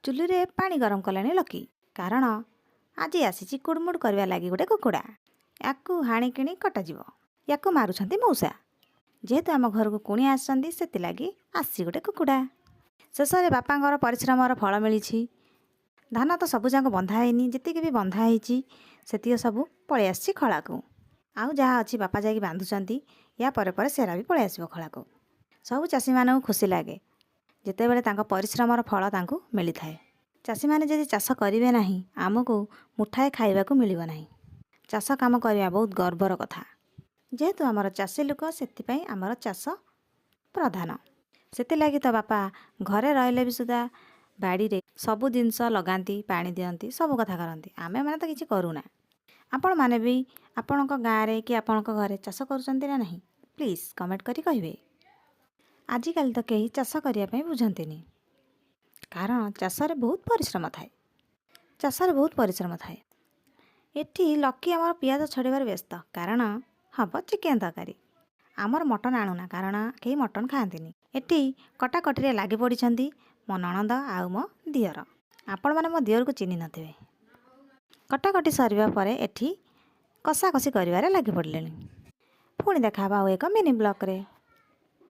ଚୁଲିରେ ପାଣି ଗରମ କଲାଣି ଲକି, କାରଣ ଆଜି ଆସିଛି କୁଡ଼ୁମୁଡ଼ କରିବା ଲାଗି ଗୋଟେ କୁକୁଡ଼ା। ୟାକୁ ହାଣିକିଣି କଟାଯିବ। ୟାକୁ ମାରୁଛନ୍ତି ମଉସା। ଯେହେତୁ ଆମ ଘରକୁ କୁଣିଆ ଆସିଛନ୍ତି, ସେଥିଲାଗି ଆସିଛି ଗୋଟେ କୁକୁଡ଼ା। ଶେଷରେ ବାପାଙ୍କର ପରିଶ୍ରମର ଫଳ ମିଳିଛି। ଧାନ ତ ସବୁଯାକ ବନ୍ଧା ହେଇନି, ଯେତିକି ବି ବନ୍ଧା ହେଇଛି ସେତିକି ସବୁ ପଳେଇ ଆସିଛି ଖଳାକୁ। ଆଉ ଯାହା ଅଛି ବାପା ଯାଇକି ବାନ୍ଧୁଛନ୍ତି। ୟା ପରେ ପରେ ସେରା ବି ପଳେଇ ଆସିବ ଖଳାକୁ। ସବୁ ଚାଷୀମାନଙ୍କୁ ଖୁସି ଲାଗେ ଯେତେବେଳେ ତାଙ୍କ ପରିଶ୍ରମର ଫଳ ତାଙ୍କୁ ମିଳିଥାଏ। ଚାଷୀମାନେ ଯଦି ଚାଷ କରିବେ ନାହିଁ, ଆମକୁ ମୁଠାଏ ଖାଇବାକୁ ମିଳିବ ନାହିଁ। ଚାଷ କାମ କରିବା ବହୁତ ଗର୍ବର କଥା। ଯେହେତୁ ଆମର ଚାଷୀ ଲୋକ, ସେଥିପାଇଁ ଆମର ଚାଷ ପ୍ରଧାନ। ସେଥିଲାଗି ତ ବାପା ଘରେ ରହିଲେ ବି ସୁଦ୍ଧା ବାଡ଼ିରେ ସବୁ ଜିନିଷ ଲଗାନ୍ତି, ପାଣି ଦିଅନ୍ତି, ସବୁ କଥା କରନ୍ତି। ଆମେମାନେ ତ କିଛି କରୁନା। ଆପଣମାନେ ବି ଆପଣଙ୍କ ଗାଁରେ କି ଆପଣଙ୍କ ଘରେ ଚାଷ କରୁଛନ୍ତି ନା ନାହିଁ, ପ୍ଲିଜ୍ କମେଣ୍ଟ କରି କହିବେ। ଆଜିକାଲି ତ କେହି ଚାଷ କରିବା ପାଇଁ ବୁଝନ୍ତିନି, କାରଣ ଚାଷରେ ବହୁତ ପରିଶ୍ରମ ଥାଏ। ଚାଷରେ ବହୁତ ପରିଶ୍ରମ ଥାଏ। ଏଠି ଲକି ଆମର ପିଆଜ ଛଡ଼େଇବାରେ ବ୍ୟସ୍ତ, କାରଣ ହେବ ଚିକେନ୍ ତରକାରୀ। ଆମର ମଟନ୍ ଆଣୁନା, କାରଣ କେହି ମଟନ୍ ଖାଆନ୍ତିନି। ଏଠି କଟାକଟିରେ ଲାଗି ପଡ଼ିଛନ୍ତି ମୋ ନଣନ୍ଦ ଆଉ ମୋ ଦିଅର। ଆପଣମାନେ ମୋ ଦିଅରକୁ ଚିହ୍ନି ନଥିବେ। କଟାକଟି ସରିବା ପରେ ଏଠି କଷାକଷି କରିବାରେ ଲାଗି ପଡ଼ିଲେଣି। ପୁଣି ଦେଖା ହେବ ଆଉ ଏକ ମିନି ବ୍ଲଗ୍ରେ।